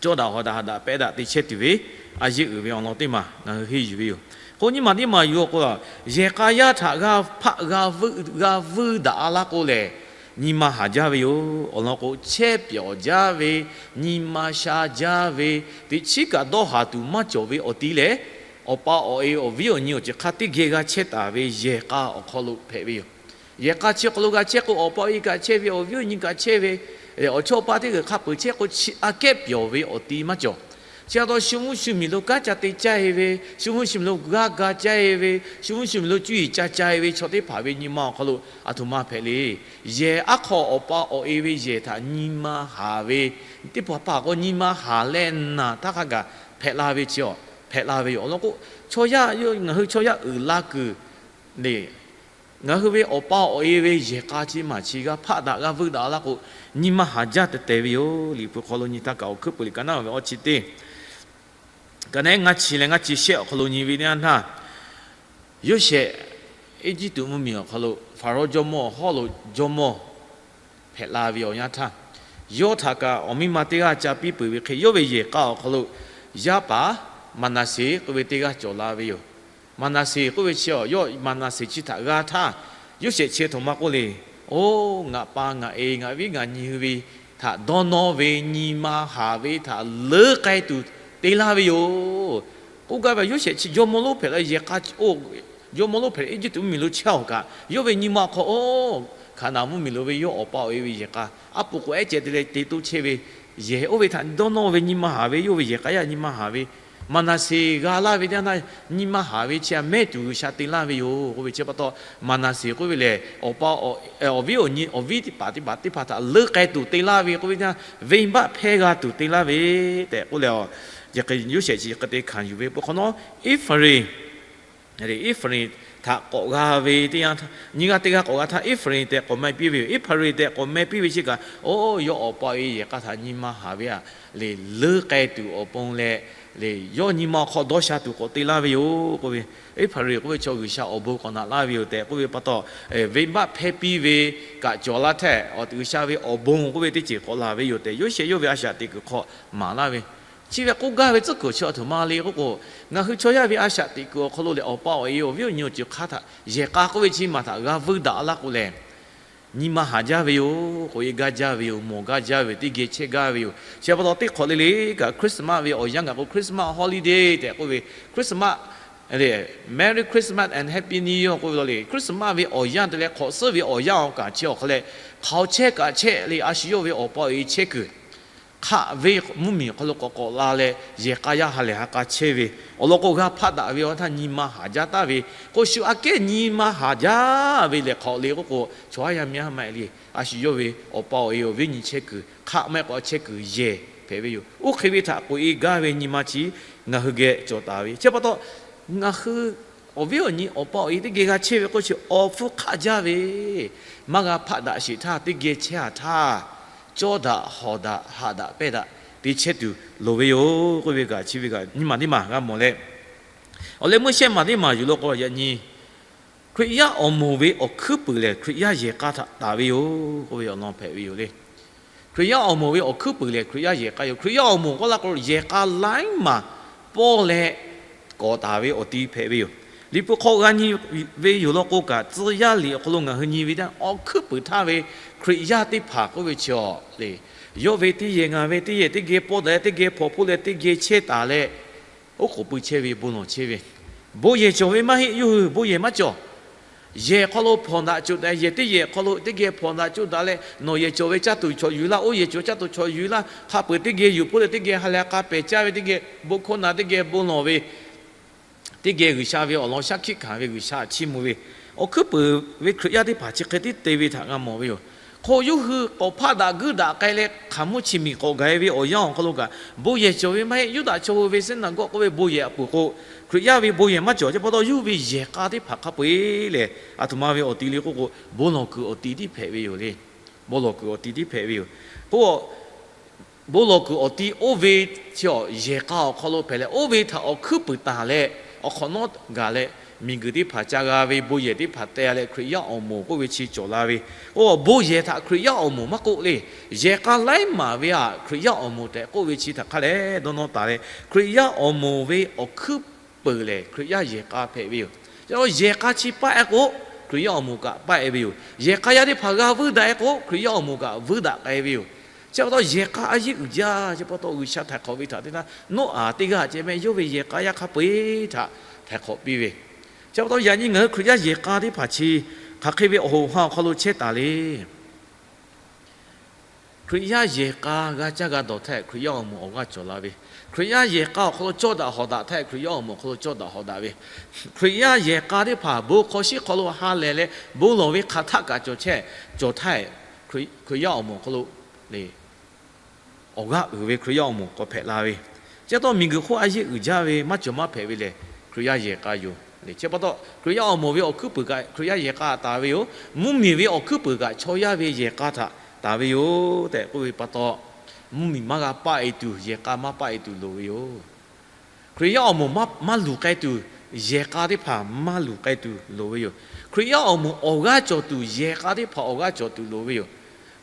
cawˇ daꞈ hawˍ daꞈ haꞈ daꞈ pehˇ daꞈ te chehˇ tuˬ ve a yeˆ uiˍ ve awˬ lawn teˇ maˬ ngaˬ hui henˇ yuˬ ve yoˬ. K'o, nyiˇ maˬ teˇ maˬ yuˬ awˬ k'o, yehˬ k'a yaˇ htaꞈ g'a hpaˆ g'a vuiˇ daꞈ-a laˇ k'o lehˬ, nyi ma haˍ jaˇ ve yoˬ. Awˬ lawn k'o, chehˇ pyawˍ jaˇ ve, nyi ma sha jaˇ ve, teꞈ chiˉ kaꞈ dawˇ haˍ tuˬ maˇ cawˬ ve awˬ ti lehˬ, awˬ pa awˬ e awˬ viˉ awˬ nyi awˬ ceuˬ hk'a teˇ geh g'a chehˇ taˍ ve yehˬ k'a awˬ hk'aw lo hpehꞈ ve yoˬ. Yehˬ k'a chi hk'aw lo g'a chehˇ k'o, awˬ pa awˬ e kaꞈ chehˇ ve, awˬ viˉ awˬ nyi kaꞈ chehˇ ve, awˬ chawˇ paˇ teˇ g'aˇ hk'a peu-eˬ chehˇ k'o, chi aꞈ kehˉ pyawˬ ve awˬ ti maˇ cawˬ. Chi pa taw shu mvuhˇ shu miˬ lo kanˉ ca te caˇ-e ve, shu mvuhˇ shu miˬ lo g'aˇ ga caˇ-e ve, shu mvuhˇ shu miˬ lo cuˇ yiˍ ca ca-e ve chaw teˇ hpaˍ ve nyi ma awˬ hk'aw lo aˬ htoꞈ ma hpehꞈ le. Yehˬ aˉ hk'aw awˬ pa awˬ e ve yehˬ htaꞈ nyi ma haˍ ve, teˇ hpaˍ hpaˍ k'o nyi ma haˍ leh naˬ htaˇ hk'a gaˬ hpehꞈ la ve chi awˬ hpehꞈ la ve yoˬ. Awˬ lawn k'o, chaw yaˇ, ngaˬ hui chaw yaˇ uiˍ la kuiˬ le, ngaˬ hui ve awˬ pa awˬ e ve yehˬ k'a chi maˬ chi g'a hpaˆ daꞈ g'a vuiˇ daꞈ laˇ k'o, nyi ma haˍ jaˇ tehˬ tehˬ ve yoˬ. Liꞈ hpu hk'aw lo nyi htaˇ kaꞈ, awˬ hkuiˉ puiˍ liꞈ ka naˉ ve awˇ chi teˇ ka naˉ ngaˇ chi leh ngaˇ chi shehˆ awˬ hk'aw lo nyi ve teˇ yanˇ htaˇ, Yoˇsehꞈ Eˇjiˇtuꞈ mvuhˇmiˬ awˬ hk'aw lo Hpaˍrawˇ jawˇmawˇ hawˉ lo jawˇmawˇ hpehꞈ la ve awˬ yanˇ htaˇ, yawˇ htaꞈ kaꞈ awˬ miˇ ma teˇ g'aˇ ca piˇ peuˬ ve hk'e, yawˇ ve yehˬ k'a awˬ hk'aw lo yaˇ paˍ Maˍnaˍseˍ k'oˆ ve teˇ g'aˇ cawˬ la ve yoˬ. Maˍnaˍseˍ k'oˆ ve chi awˬ, yawˇ Maˍnaˍseˍ chi htaꞈ g'a htaˇ, Yoˇsehꞈ chi htoꞈ ma k'oˆ le. Oˇ, ngaˬ pa ngaˬ e ngaˬ viˉ ngaˬ nyi hui ve htaꞈ dawˇ nawˇ ve nyi ma haˍ ve htaꞈ leuˉ k'ai tuˬ te laˇ ve yoˬ. K'oˆ gaˇ ve, Yoˇsehꞈ chi jawˇmawˇ lonˉ hpehꞈ la yehˬ k'a, jawˇmawˇ lonˉ hpehꞈ Eˇjiˇtuꞈ mvuhˇmiˬ lo chehˇ awˬ kaꞈ, yawˇ ve nyi ma awˬ hk'aw, oˇ, Hkaˍnanˍ mvuhˇmiˬ lo ve yawˇ awˬ pa awˬ e ve yehˬ k'a, aˉ po k'o ehˉ ceh te leh te toˇ chehˇ ve, yehˬ oˇ ve htaꞈ dawˇ nawˇ ve nyi ma haˍ ve, yawˇ ve yehˬ k'a yaˇ nyi ma haˍ ve, Maˍnaˍseˍ g'a laˇ ve teˇ yanˇ htaˇ, nyi ma haˍ ve chi aꞈ mehˉ tuˬ G'uiˬsha te laˇ ve yoˬ k'oˆ ve chi pa taw, Maˍnaˍseˍ k'oˆ ve lehˬ, awˬ pa awˬ viˉ awˬ nyi awˬ viˉ teˇ hpaˍ teˇ hpaˍ teˇ hpaˍ htaꞈ leuˉ k'ai tuˬ te laˇ ve k'oˆ ve teˇ yanˇ, venˇbaˆ hpehˇ g'a tuˬ te laˇ ve tehꞈ k'oˆ leh, Yoˇsehꞈ chi hk'e te hkanˍ yuˬ ve pa hk'awꞈ nawˉ, Eˇfaˍrenˍ, Eˇfaˍrenˍ htaꞈ k'awꞈ g'a ve teˇ yanˇ, nyiˇ g'aˇ teˇ g'aˇ k'awꞈ g'a htaˇ, Eˇfraˍrinˍ tehꞈ k'awꞈ meh piˇ ve yoˬ. Eˇfeˍriˆ tehꞈ k'awꞈ meh piˇ ve chi kaꞈ, oˇ yawˇ awˬ pa awˬ e yehˬ k'a htaꞈ nyi ma haˍ ve aꞈ le, leuˉ k'ai tuˬ awˬ pon leh, le, yawˇ nyi ma awˬ hk'aw dawˇ sha tuˬ k'awꞈ te laˇ ve yoˬ k'oˆ ve. Eˇfeˍriˆ k'oˆ ve chaw G'uiˬsha awˬ bon k'awꞈ naꞈ laˇ ve yoˬ tehꞈ k'oˆ ve pa taw, venˇbaˆ hpehˇ piˇ ve kaꞈ cawˬ laˇ htaˇ, G'uiˬsha ve awˬ bon k'oˆ ve teˇ ceuˬ k'awꞈ laˬ ve yoˬ tehꞈ, Yoˇsehꞈ yawˇ ve a shaꞈ teꞈ kuiˬ hk'aw maˍ laˇ ve. Chi ve k'oˆ gaˇ ve tcuhˉ kuiˬ chi aˬ htoꞈ ma le k'oˆ k'o, ngaˬ hui chaw yaˇ ve a shaꞈ teꞈ kuiˬ awˬ hk'aw lo lehˬ, awˬ pa awˬ e awˬ viˉ awˬ nyi awˬ ceuˬ hk'a htaꞈ yehˬ k'a k'oˆ ve chi maˬ htaꞈ g'a vuiˇ daꞈ laˇ k'o lehˬ, nyi ma haˍ jaˇ ve yoˬ. K'oꞈ e gaˇ jaˇ ve yoˬ. Mawˬ gaˇ jaˇ ve yoˬ. Teˇ geh chehˇ gaˇ ve yoˬ. Chi pa taw teˇ hk'awꞈ le le kaꞈ Christmas ve awˬ yanˇ gaˬ k'o, Christmas holiday tehꞈ k'oˆ ve, Christmas, Merry Christmas and Happy New Year k'oˆ ve la le, Christmas ve awˬ yanˇ te leh hk'awꞈ suhˉ ve awˬ yanˇ awˬ kaꞈ chi awˬ hk'aw leh, hk'aoˍ chehˇ kaꞈ chehˇ le, a shu yawˇ ve awˬ pa awˬ e chehˇ kuiˬ hk'aꞈ ve mvuhˇmiˬ awˬ hk'aw lo k'awꞈ k'awꞈ la leh, yehˬ k'a yaˇ ha lehˬ ha k'a chehˇ ve awˬ lawn k'o, g'a hpaˆ daꞈ ve awˬ htaˇ nyi ma haˍ jaˇ taˍ ve, k'o shu aꞈ kehˉ nyi ma haˍ jaˇ ve lehˬ hk'awꞈ le k'oˆ k'o, chaw haˉ yaˇ miˇ haˉ maˇ heˆ le. A shu yawˇ ve awˬ pa awˬ e awˬ viˉ nyi chehˇ kuiˬ hk'aꞈ maˇ heˆ k'o chehˇ kuiˬ yehˬ hpehꞈ ve yoˬ. Oˇ hk'e ve htaꞈ k'oꞈ e gaˇ ve nyi ma chi ngaˬ hui geh cawˬ taˍ ve. Chi pa taw ngaˬ hui awˬ viˉ awˬ nyi awˬ pa awˬ e teˇ geh g'a chehˇ ve k'oˆ chi awˬ hpfuhˇ hk'aˆ jaˇ ve, maˇ g'a hpaˆ daꞈ sheˍ htaˇ teˇ geh chehˇ a htaˇ, cawˇ daꞈ hawˍ daꞈ haꞈ daꞈ pehnˇ daꞈ te chehˇ tuˬ loˍ ve yoˬ k'oˆ ve kaꞈ, chi ve kaꞈ nyi maˬ teˇ maˬ g'a mawˬ leh, awˬ leh meuˇ shehˆ maˬ teˇ maˬ yuˬ lo k'o, yaꞈ nyi Hkriꞈ yaˇ awˬ moˍ ve awˬ hkuiˉ puiˍ lehˬ, Hkriꞈ yaˇ yehˬ k'a htaꞈ taˍ ve yoˬ k'oˆ ve awˬ lawn hpehꞈ ve yoˬ le. Hkriꞈ yaˇ awˬ moˍ ve awˬ hkuiˉ puiˍ lehˬ, Hkriꞈ yaˇ yehˬ k'a yoˬ. Hkriꞈ yaˇ awˬ moˍ k'oˆ la k'o, yehˬ k'a laiˉ maˬ pawˇ leh kawꞈ taˍ ve awˬ ti hpehꞈ ve yoˬ. Liꞈ hpu hk'aw g'a nyi ve yoˬ law k'o kaꞈ, tcuh yaˇ liꞈ awˬ hk'aw lo ngaˬ hui nyi ve teˇ awˬ hkuiˉ puiˍ htaˇ ve Hkriꞈ yaˇ teˇ hpaˍ k'oˆ ve chi awˬ le, yawˇ ve teˇ yehˬ ngaˬ ve teˇ yehˬ teˇ geh pawˇ daꞈ leh, teˇ geh hpawnˬ hpoˆ leh, teˇ geh chehˇ taˍ leh, oˉ k'oˍ pui chehˇ ve, bon lawˬ chehˇ ve, bon yehˬ cawˬ ve maˇ heˆ. Yawˇ hui bon yehˬ maˇ cawˬ. Yehˬ hk'aw lo hpawnˬ daꞈ coˬ daꞈ, yehˬ teˇ yehˬ hk'aw lo teˇ geh hpawnˬ daꞈ coˬ daꞈ leh, nawˬ yehˬ cawˬ ve caˇ tuˬ chaw yuˬ laˇ, oˇ yehˬ cawˬ caˇ tuˬ chaw yuˬ laˇ, hk'a peu-eˬ teˇ geh yuˬ hpoˆ leh teˇ geh ha lehˬ k'a pehˬ caˇ ve, teˇ geh bon hkawˇ na, teˇ geh bon lawˬ ve, teˇ geh G'uiˬsha ve awˬ lawn shaˉ hkiˆ hkanˍ ve, G'uiˬsha chiˇ mvuh ve, awˬ hkuiˉ puiˍ ve Hkriꞈ yaˇ teˇ hpaˍ chi hk'e tiˉ te ve htaꞈ g'a mawˬ ve yoˬ. Hk'o yawˇ hui k'awꞈ hpaˆ daꞈ guiˇ daꞈ k'ai leh, hk'aˬ mvuhˇ chi miˬ k'awꞈ gaˬ e ve awˬ yanˇ awˬ hk'aw lo kaꞈ, bon yehˬ cawˬ ve maˇ heˆ. Yuˇdaꞈ chaw hui ve synagogue k'oˆ ve bon yehˬ aꞈ peuˬ k'o, Hkriꞈ yaˇ ve bon yehˬ maˇ cawˬ. Chi pa taw yawˇ hui ve yehˬ k'a teˇ hpaˍ hk'a peu-eˬ lehˬ, aˬ htoꞈ ma ve awˬ ti le k'oˆ k'o, bon lawˬ kuiˬ awˬ ti tiˉ hpehꞈ ve yoˬ le. Bon lawˬ kuiˬ awˬ ti tiˉ hpehꞈ ve yoˬ. K'o, bon lawˬ kuiˬ awˬ ti oˇ ve chi awˬ yehˬ k'a awˬ hk'aw lo hpehꞈ leh, oˇ ve htaꞈ awˬ hkuiˉ puiˍ taˍ leh, awˬ hk'awꞈ nawˉ gaˬ leh, miˬguiˬ teˇ hpaˍ ca g'a ve bon yehˬ teˇ hpaˍ teh leh Hkriꞈ yaˇ awˬ moˍ k'oˆ ve chi cawˬ la ve. Oˇ bon yehˬ htaꞈ Hkriꞈ yaˇ awˬ moˍ maˇ k'oˆ le. Yehˬ k'a laiˉ maˬ ve aꞈ Hkriꞈ yaˇ awˬ moˍ tehꞈ k'oˆ ve chi htaꞈ hk'a leh dawˇ nawˇ taˍ leh, Hkriꞈ yaˇ awˬ moˍ ve awˬ hkuiˉ puiˍ lehˬ, Hkriꞈ yaˇ yehˬ k'a hpehꞈ ve yoˬ. Chi yehˬ k'a chi paˆ-e k'o, Hkriꞈ yaˇ awˬ moˍ kaꞈ paˆ-e ve yoˬ. Yehˬ k'a yaˇ teˇ hpaˍ g'a vuiˇ daꞈ-e k'o, Hkriꞈ yaˇ awˬ moˍ kaꞈ vuiˇ daꞈ k'ai ve yoˬ. Chi pa taw yehˬ k'a a yeˇ uiˍ jaˇ. Chi pa taw G'uiˬsha htaiˍ hk'awꞈ ve htaꞈ te htaˇ, Noˉaꞈ teˇ g'aˇ ceh meh yawˇ ve yehˬ k'a yaˇ hk'a peu-eˬ htaꞈ htaiˍ hk'awꞈ piˇ ve. Chi pa taw yaꞈ nyi ngaˬ hui Hkriꞈ yaˇ yehˬ k'a teˇ hpaˍ chi hk'aˬ hk'e ve awˬ hoꞈ ha awˬ hk'aw lo chehˇ taˍ le. Hkriꞈ yaˇ yehˬ k'a g'a caˇ g'a dawˬ htaˇ, Hkriꞈ yaˇ awˬ moˍ awˬ g'aˇ cawˬ la ve. Hkriꞈ yaˇ yehˬ k'a awˬ hk'aw lo cawˇ daꞈ hawˍ daꞈ htaˇ, Hkriꞈ yaˇ awˬ moˍ awˬ hk'aw lo cawˇ daꞈ hawˍ daꞈ ve. Hkriꞈ yaˇ yehˬ k'a teˇ hpaˍ bon hk'aw shiˉ hk'aw lo ha lehˬ leh, bon lawˬ ve hk'aˬ htaˆ kaꞈ cawˬ chehˇ cawˬ htaˇ, Hkriꞈ yaˇ awˬ moˍ awˬ hk'aw lo le awˬ g'aˇ uiˍ ve Hkriꞈ yaˇ awˬ moˍ k'awꞈ hpehꞈ la ve. Chi pa taw miˬguiˬ hk'oˆ a yeˇ uiˍ jaˇ ve maˇ cawˬ maˇ hpehꞈ ve lehˬ, Hkriꞈ yaˇ yehˬ k'a yoˬ le. Chi pa taw Hkriꞈ yaˇ awˬ moˍ ve awˬ hkuiˉ puiˍ kaꞈ Hkriꞈ yaˇ yehˬ k'a taˍ ve yoˬ. Mvuhˇmiˬ ve awˬ hkuiˉ puiˍ kaꞈ chaw yaˇ ve yehˬ k'a htaꞈ taˍ ve yoˬ tehꞈ k'oˆ ve pa taw, mvuhˇmiˬ maˇ g'a paˆ-e tuˬ, yehˬ k'a maˇ paˆ-e tuˬ loˍ ve yoˬ. Hkriꞈ yaˇ awˬ moˍ maˇ luˬ k'ai tuˬ, yehˬ k'a teˇ hpaˍ maˇ luˬ k'ai tuˬ loˍ ve yoˬ. Hkriꞈ yaˇ awˬ moˍ awˬ g'aˇ cawˬ tuˬ, yehˬ k'a teˇ hpaˍ awˬ g'aˇ cawˬ tuˬ loˍ ve yoˬ.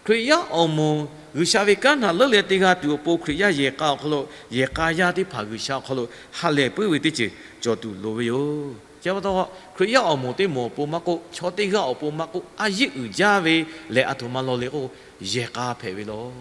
Hkriꞈ yaˇ awˬ moˍ G'uiˬsha ve kanˉ htaꞈ leuˉ leh te g'a tuˬ awˬ pon, Hkriꞈ yaˇ yehˬ k'a awˬ hk'aw lo yehˬ k'a yaˇ teˇ hpaˍ G'uiˬsha awˬ hk'aw lo ha lehˬ puiˉ ve teˇ ceuˬ cawˬ tuˬ loˍ ve yoˬ. Chi pa taw, Hkriꞈ yaˇ awˬ moˍ teˇ moˍ awˬ pon maˇ k'oˆ, chaw teˇ g'aˇ awˬ pon maˇ k'oˆ, a yeˇ uiˍ jaˇ ve lehˬ, aˬ htoꞈ ma law le k'o, yehˬ k'a hpehꞈ ve law.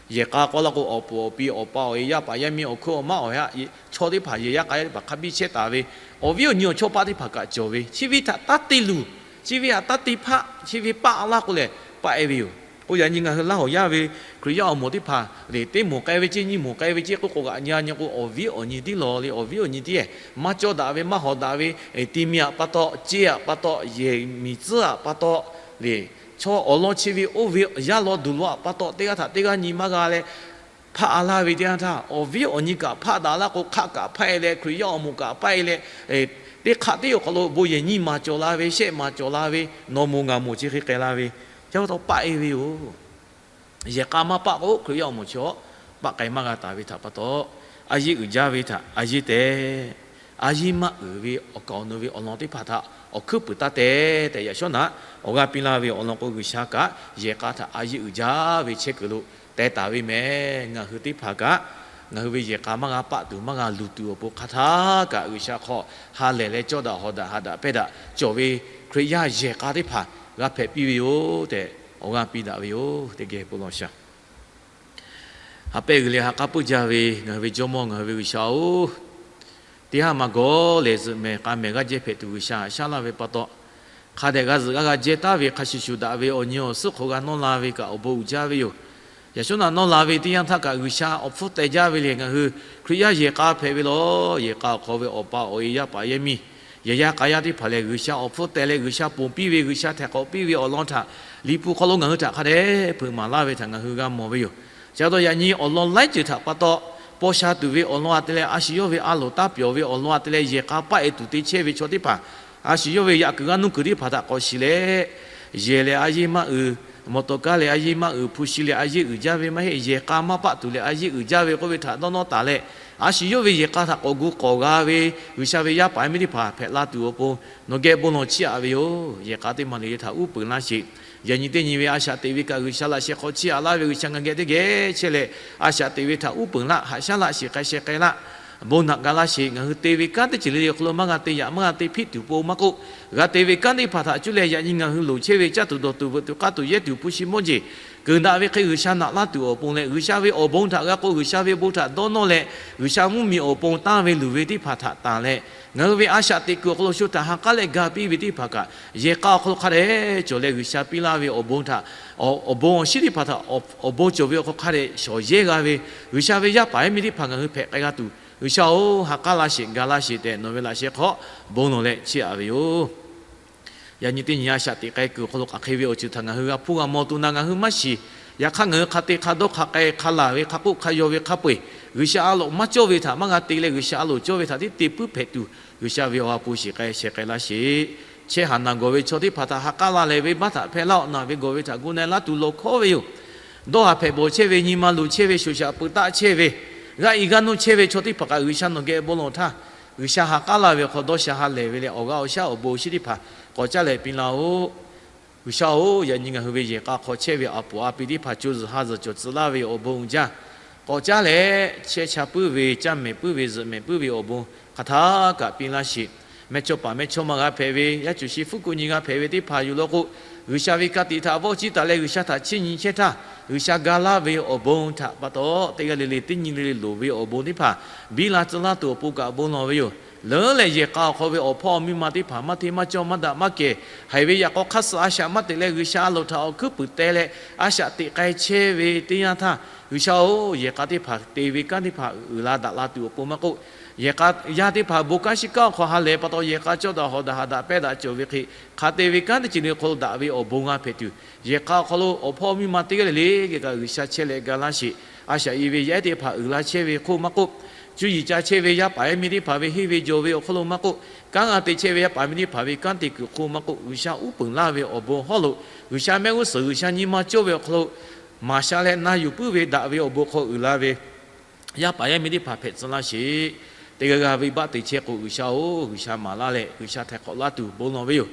Yehˬ k'a k'oˆ la k'o, awˬ puˍ awˬ pi awˬ pa awˬ e yaˇ paˍ yaˇ miˇ awˬ hkuiˉ awˬ maˇ awˬ ha, chaw teˇ hpaˍ yehˬ yaˇ k'a yaˇ teˇ hpaˍ hk'a biˇ chehˇ taˍ ve, awˬ viˉ awˬ nyi awˬ chawˇ paˆ teˇ hpaˍ kaꞈ cawˬ ve, chi ve htaꞈ taˇ te luˬ, chi ve htaꞈ taˇ te hpaˆ, chi ve paˆ laˇ k'o lehˬ, paˆ-e ve yoˬ. K'o yaꞈ nyi ngaˬ hui Laˇ huˍ yaˇ ve Hkriꞈ yaˇ awˬ moˍ teˇ hpaˍ lehˬ, teˇ moˍ k'ai ve ceˇ, nyiˇ moˍ k'ai ve ceˇ k'oˆ k'o, g'aꞈ nyi nyi k'o, awˬ viˉ awˬ nyi tiˉ law le, awˬ viˉ awˬ nyi tiˉ-ehˍ, maˇ cawˇ daꞈ ve, maˇ hawˍ daꞈ ve, ti mi aꞈ pa taw, ceˇ aꞈ pa taw, yehˬ miˬ tcuhˉ aꞈ pa taw le, chaw awˬ lawn chi ve oˇ ve yaˇ law duˬ law aꞈ pa taw, teˇ g'aˇ htaꞈ teˇ g'aˇ nyi maˇ g'a leh, hpaˆ-a laˇ ve teˇ yanˇ htaˇ, awˬ viˉ awˬ nyi kaꞈ hpaˆ daꞈ laˇ k'o, hk'aˆ kaꞈ hpaˆ-e leh, Hkriꞈ yaˇ awˬ moˍ kaꞈ paˆ-e leh, teˇ hk'aˆ teˇ awˬ hk'aw lo bon yehˬ nyiˇ maˬ cawˬ la ve, shehˆ maˬ cawˬ la ve, nawˬ moˍ ngaˬ moˍ chi hk'e k'ai la ve, chi pa taw paˆ e ve yoˬ. Yehˬ k'a maˇ paˆ k'o, Hkriꞈ yaˇ awˬ moˍ chi awˬ paˆ k'ai maˇ g'a taˍ ve htaꞈ pa taw, a yeˇ uiˍ jaˇ ve htaꞈ a yeˇ te, a yeˇ maˇ uiˍ ve awˬ kaˍ awˬ nu ve awˬ lawn teˇ hpaˍ htaꞈ awˬ hkuiˉ puiˍ taˇ te tehꞈ, yaꞈ shawˉ naꞈ awˬ g'aˇ piˇ laˇ ve awˬ lawn k'o, G'uiˬsha kaꞈ yehˬ k'a htaꞈ a yeˇ uiˍ jaˇ ve chehˇ kuiˬ lo teh taˍ ve meh. Ngaˬ hui teˇ hpaˍ kaꞈ ngaˬ hui ve yehˬ k'a maˇ g'a paˆ tuˬ maˇ g'a luˬ tuˬ awˬ pon hk'a htaˇ kaꞈ G'uiˬsha hk'aw ha lehˬ leh cawˇ daꞈ hawˍ daꞈ haꞈ daꞈ pehˇ daꞈ cawˬ ve Hkriꞈ yaˇ yehˬ k'a teˇ hpaˍ g'a hpehꞈ piˇ ve yoˬ tehꞈ, awˬ g'aˇ piˇ daꞈ ve yoˬ tehꞈ geh bon lawˬ shaˍ. Ha pehˇ g'uiˬ leh ha k'aˉ puiˉ jaˇ ve ngaˬ hui ve Jawˇmawˇ, ngaˬ hui ve G'uiˬsha-oˬ, teˇ haˉ maˇ gawˬ lehˬ zuhꞈ mehˍ k'a mehˍ g'aˇ jehˇ hpehꞈ tuˬ G'uiˬsha haꞈ shaˉ laˇ ve pa taw, hk'a dehꞈ g'a zuhꞈ g'a g'a jehˇ taˉ ve hk'a shuˍ shuˍ daꞈ ve awˬ nyi awˬ suhˉ hk'aw g'a nawˇ la ve kaꞈ awˬ bon uiˍ jaˇ ve yoˬ. Yaꞈ shawˉ naꞈ nawˇ la ve teˇ yanˇ htaˇ kaꞈ G'uiˬsha awˬ hpfuhˇ teh jaˇ ve lehˬ, ngaˬ hui Hkriꞈ yaˇ yehˬ k'a hpehꞈ ve lawˬ. Yehˬ k'a awˬ hk'aw ve awˬ pa awˬ e yaˇ paˍ yaˇ miˇ, yehˬ yaˇ k'a yaˇ teˇ hpaˍ lehˬ, G'uiˬsha awˬ hpfuhˇ teh leh G'uiˬsha ponˬ piˇ ve, G'uiˬsha htehꞈ k'awꞈ piˇ ve awˬ lawn htaꞈ Liꞈ hpu hk'aw lo ngaˬ hui htaꞈ hk'a dehꞈ hpeuꞈ maˍ laˇ ve htaꞈ ngaˬ hui g'a mawˬ ve yoˬ. Chi pa taw yaꞈ nyi awˬ lawn laiˉ ceuˬ htaꞈ pa taw, paw sha tuˬ ve awˬ lawn a te leh, a shu yawˇ ve a loˍ taˇ pyawˬ ve awˬ lawn a te leh, yehˬ k'a paˆ e tuˬ te chehˇ ve chaw teˇ hpaˍ, a shu yawˇ ve yaꞈ kuiˬ g'aˇ nuˇ kuiˬ teˇ hpaˍ htaꞈ k'awꞈ shiˍ leh, yehˬ lehˬ a yeˇ maˇ uiˍ, mawˬ tawˍ kaˇ lehˬ a yeˇ maˇ uiˍ, hpu shi lehˬ a yeˇ uiˍ jaˇ ve maˇ heˆ, yehˬ k'a maˇ paˆ tuˬ lehˬ a yeˇ uiˍ jaˇ ve k'oˆ ve htaꞈ dawˇ nawˇ taˍ leh, a shu yawˇ ve yehˬ k'a htaꞈ k'awꞈ gu k'awꞈ g'a ve G'uiˬsha ve yaˇ paˍ yaˇ miˇ teˇ hpaˍ hpehꞈ la tuˬ awˬ pon nawˬ geh bon lawˬ chiˇ aꞈ ve yoˬ. Yehˬ k'a teˇ maˬ le le htaꞈ uˉ peunˍ laˇ sheˍ. Yaꞈ nyi teˇ nyi ve a shaꞈ teꞈ ve kaꞈ G'uiˬsha laꞈ sheh hk'aw chiˇ aꞈ laˇ ve G'uiˬsha ngaˬ geh teˇ geh chehˇ leh, a shaꞈ teꞈ ve htaꞈ uˉ peunˍ laˇ, haꞈ shaˉ laˇ sheˍ, k'ai sheh k'ai laˇ, bon naꞈ ga laˇ sheˍ. Ngaˬ hui te ve kanˉ teˇ ceuˬ le le awˬ hk'aw lo maˇ g'a te yaꞈ maˇ g'a te hpiˆ tuˬ pon maˇ k'oˆ, g'a te ve kanˉ teˇ hpaˍ htaꞈ cuˇ leh yaꞈ nyi ngaˬ hui loˍ chehˇ ve caˇ tuˬ dawˬ tuˬ veuꞈ tuˬ k'aˇ tuˬ yehˇ tuˬ hpu shi mawˇ jeˬ keunˍ daꞈ ve hk'e G'uiˬsha naꞈ laˇ tuˬ awˬ pon leh, G'uiˬsha ve awˬ bon htaꞈ g'a k'o, G'uiˬsha ve bon htaꞈ dawˇ nawˇ leh, G'uiˬsha mvuhˇmiˬ awˬ pon tanˇ ve luˬ ve teˇ hpaˍ htaꞈ tanˬ leh, ngaˬ hui ve a shaꞈ teꞈ kuiˬ awˬ hk'aw lo shu htaꞈ ha k'aˉ leh ga piˇ ve teˇ hpaˍ kaꞈ, yehˬ k'a awˬ hk'aw lo hk'a dehꞈ cawˬ leh G'uiˬsha piˇ laˇ ve awˬ bon htaꞈ, awˬ bon awˬ shinˉ teˇ hpaˍ htaꞈ awˬ bon cawˬ ve awˬ hk'aw hk'a dehꞈ shawˍ yehˇ g'a ve, G'uiˬsha ve yaˇ paˍ yaˇ miˇ teˇ hpaˍ ngaˬ hui hpehꞈ k'ai g'a tuˬ, G'uiˬsha-oˬ, ha k'aˉ laˇ sheˍ, ga laˇ sheˍ tehꞈ nawˬ ve laꞈ sheh hk'aw bon lawˬ leh chiˇ aꞈ ve yoˬ. Yaꞈ nyi teˇ nyi a shaꞈ teꞈ k'ai kuiˬ awˬ hk'aw lo hk'aˬ hk'e ve awˬ ceuˬ htaꞈ ngaˬ hui g'a hpuˇ g'a mawˬ tuˬ naꞈ ngaˬ hui maˇ shiˍ. Yaꞈ hk'aˇ ngaˬ hui hk'a te hk'a dawˇ hk'a k'ai hk'a laˬ ve hk'a k'oˆ hk'a yaw ve hk'a peu-eˬ, G'uiˬsha a loˍ maˇ cawˇ ve htaꞈ maˇ g'a te leh, G'uiˬsha a loˍ cawˇ ve htaꞈ tiˉ te puiˉ hpehꞈ tuˬ, G'uiˬsha ve awˬ ha hpu shiˍ k'ai sheh k'ai laˇ sheˍ. Chehˇ haˍ naˬ gawˬ ve chaw teˇ hpaˍ htaꞈ ha k'aˉ laˇ leh, venˇbaˆ htaꞈ hpehˇ laˇ-oˆ, naˬ ve gawˬ ve htaꞈ gu na-e laˇ tuˬ lawˬ hkawˉ ve yoˬ. Dawˇ haˍ hpehꞈ bawˬ chehˇ ve, nyi ma luˬ chehˇ ve, shoˍ shaꞈ peuˬ taˆ chehˇ ve, g'aˇ i g'aˇ nuˇ chehˇ ve chaw teˇ hpaˍ kaꞈ G'uiˬsha nawˬ geh bon lawˬ htaˇ, G'uiˬsha ha k'aˉ laˇ ve awˬ hk'aw dawˇ sha ha lehˬ ve leh, awˬ g'aˇ awˬ shaˉ awˬ bon awˬ shinˉ teˇ hpaˍ k'awꞈ caˉ leh piˇ laˇ-oˆ. G'uiˬsha-oˬ, yaꞈ nyi ngaˬ hui ve yehˬ k'a hk'aw chehˇ ve a poˍ a pi teˇ hpaˍ co zuhˬ ha zuhˬ cawˬ tcuh laˇ ve awˬ bon uiˍ jaˇ, k'awꞈ caˉ leh chehˇ cha puiˉ ve, caˇ mehˍ puiˉ ve, zuhꞈ mehˍ puiˉ ve awˬ bon hk'aˬ htaˇ kaꞈ piˇ laˇ sheˍ. Mehˇchawˇpaˍ mehˇchawˇma g'a hpehꞈ ve, yaˇ cuˬ shi hpfuhˇ kuˆ nyi g'a hpehꞈ ve teˇ hpaˍ yuˬ law k'o, G'uiˬsha ve ka tiꞈ htaꞈ vawˆ ciˇ taˍ leh G'uiˬsha htaꞈ chiˇ nyi chehˇ htaˇ, G'uiˬsha ga laˇ ve awˬ bon htaꞈ pa taw, teˇ g'aˇ le le teˇ nyi le le loˍ ve awˬ bon teˇ hpaˍ biˇ la tcuh laˇ tuˬ awˬ pon kaꞈ bon lawˬ ve yoˬ. Leuˉ leh yehˬ k'a awˬ hk'aw ve awˬ hpawˇ awˬ miˇ ma teˇ hpaˍ maˇ hteˇ maˇ cawˇ maˇ daꞈ maˇ kehˬ, haiˬ ve yaꞈ k'aw hk'aˇ suh a shaꞈ maˇ teꞈ leh G'uiˬsha a loˍ htaꞈ awˬ hkuiˉ puiˍ teh leh a shaꞈ teꞈ k'ai chehˇ ve teˇ yanˇ htaˇ, G'uiˬsha-oˬ, yehˬ k'a teˇ hpaˍ te ve kanˉ teˇ hpaˍ uiˍ la daꞈ la tuˬ awˬ pon maˇ k'oˆ, yehˬ k'a yaˇ teˇ hpaˍ bon kanˉ shiˉ kanˉ awˬ hk'aw ha lehˬ pa taw, yehˬ k'a cawˇ daꞈ hawˍ daꞈ haꞈ daꞈ pehˇ daꞈ cawˬ ve hk'e, hk'a te ve kanˉ teˇ ceuˬ le hk'aw lo daꞈ ve awˬ bon g'a hpehꞈ tuˬ, yehˬ k'a awˬ hk'aw lo awˬ hpawˇ miˇ ma teˇ g'aˇ le le kaꞈ G'uiˬsha chehˇ leh ga laˇ sheˍ. A shaꞈ i ve yaˇ ehˉ teˇ hpaˍ uiˍ la chehˇ ve hk'oˆ maˇ k'oˆ, cuˇ yiˍ ca chehˇ ve yaˇ paˍ yaˇ miˇ teˇ hpaˍ ve henˇ ve jawˬ ve awˬ hk'aw lo maˇ k'oˆ, kanˉ g'a te chehˇ ve yaˇ paˍ miˇ teˇ hpaˍ ve kanˉ te kuiˬ hk'oˆ maˇ k'oˆ, G'uiˬsha uˉ peunˍ laˇ ve awˬ bon hawˉ lo, G'uiˬsha mehˆ g'uˇ suhˍ G'uiˬsha nyi ma cawˇ ve awˬ hk'aw lo, maˍ sha leh na yuˬ puiˉ ve daꞈ ve awˬ bon hk'aw uiˍ la ve yaˇ paˍ yaˇ miˇ teˇ hpaˍ hpehꞈ tcuh laˇ sheˍ. Teˇ g'aˇ g'aˇ venˇbaˆ te chehˇ k'o, G'uiˬsha-oˬ, G'uiˬsha maˍ laˇ leh G'uiˬsha htaiˍ hk'awꞈ laˇ tuˬ bon lawˬ ve yoˬ.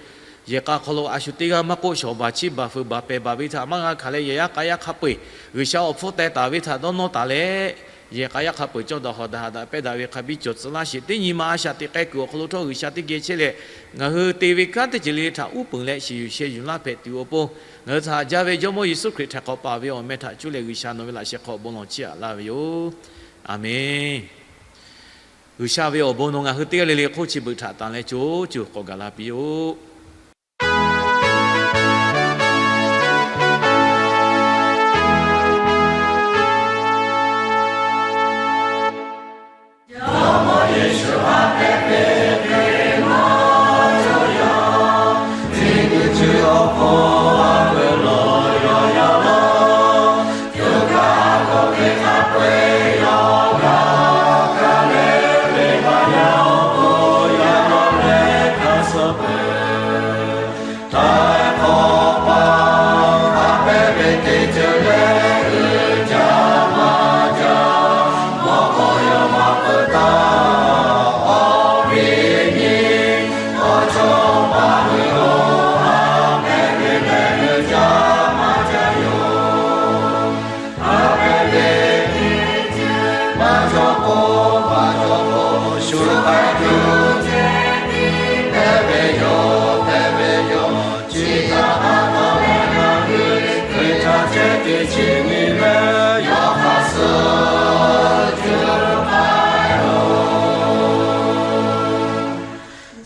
Yehˬ k'a hk'aw lo a shu teˇ g'aˇ maˇ k'oˆ, shawˍ baˬ chiˇ baˬ feu baˬ pehˬ baˬ ve htaꞈ maˇ g'a hkanˍ leh, yehˬ yaˇ k'a yaˇ hk'a peu-eˬ G'uiˬsha awˬ hpfuhˇ teh taˍ ve htaꞈ dawˇ nawˇ taˍ leh, yehˬ k'a yaˇ hk'a peu-eˬ cawˇ daꞈ hawˍ daꞈ haꞈ daꞈ pehˇ daꞈ ve hk'a biˇ cawˬ tcuh laˇ sheˍ. Teˇ nyi ma a shaꞈ teꞈ k'ai kuiˬ awˬ hk'aw lo htawˇ G'uiˬsha teˇ geh chehˇ leh, ngaˬ hui te ve kanˉ teˇ ceuˬ le le htaꞈ uˉ peunˍ leh shiˍ yuˬ sheh yuˬ laˇ hpehꞈ tuˬ awˬ pon, ngaˬ hui htaꞈ haꞈ jaˇ ve Jawˇmawˇ Yeˍsuˆ Hkriꞈ htaiˍ hk'awꞈ paˍ ve awˬ meh htaꞈ cuˇ leh G'uiˬsha nawˬ ve laꞈ sheh hk'aw bon lawˬ chiˇ aꞈ laˇ ve yoˬ. Aˬmenˍ. G'uiˬsha ve awˬ bon nawˬ ngaˬ hui teˇ g'aˇ le le hk'oˆ chi beuꞈ htaꞈ tanˬ leh co co k'awꞈ gaˬ la piˇ-oˆ. maˇ cawˬ k'o, maˇ cawˬ k'o, shu k'ai tuˬ ceh tiˉ hpehꞈ ve yoˬ, hpehꞈ ve yoˬ. Chi htaꞈ pa taw leh ngaˬ hui Hkriꞈ yaˇ ceh teˇ chi nyi leh yawˇ hk'aˇ suh tuˬ k'ai-oˬ.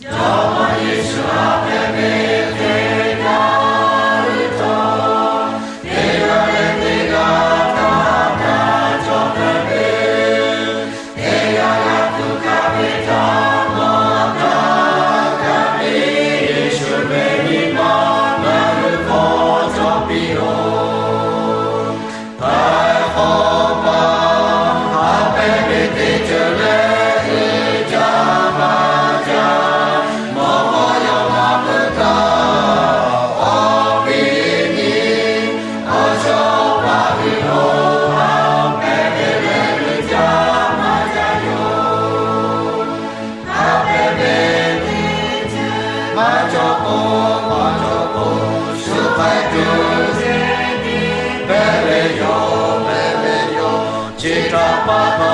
Jawˇmawˇ Yeˍsuˆ a hpehꞈ ve teˇ g'aˇ htawˇ, teˇ g'aˇ leh teˇ g'aˇ htaꞈ htaˇ cawˬ hpehꞈ ve, teˇ g'aˇ g'a tuˬ hk'a ve htaꞈ mawˬ htaˇ kaꞈ ve, Yeˍsuˆ ve nyi ma ngaˬ hui hk'aw cawˬ piˇ-oˬ. Htaiˍ hk'awꞈ paˍ ha hpehꞈ ve teˇ ceuˬ leh, uiˍ jaˇ maˇ jaˇ, mawˬ k'aw yaw maˇ peuˬ htaˇ, awˬ piˇ nyi awˬ chawˇ paˍ hui awˬ ha hpehꞈ ve leh, uiˍ jaˇ maˇ jaˇ yoˬ. Ha hpehꞈ ve teˇ ceuˬ maˇ cawˬ k'o, maˇ cawˬ k'o, shu k'ai tuˬ ceh tiˉ hpehꞈ ve yoˬ, hpehꞈ ve yoˬ. Chi htaꞈ pa taw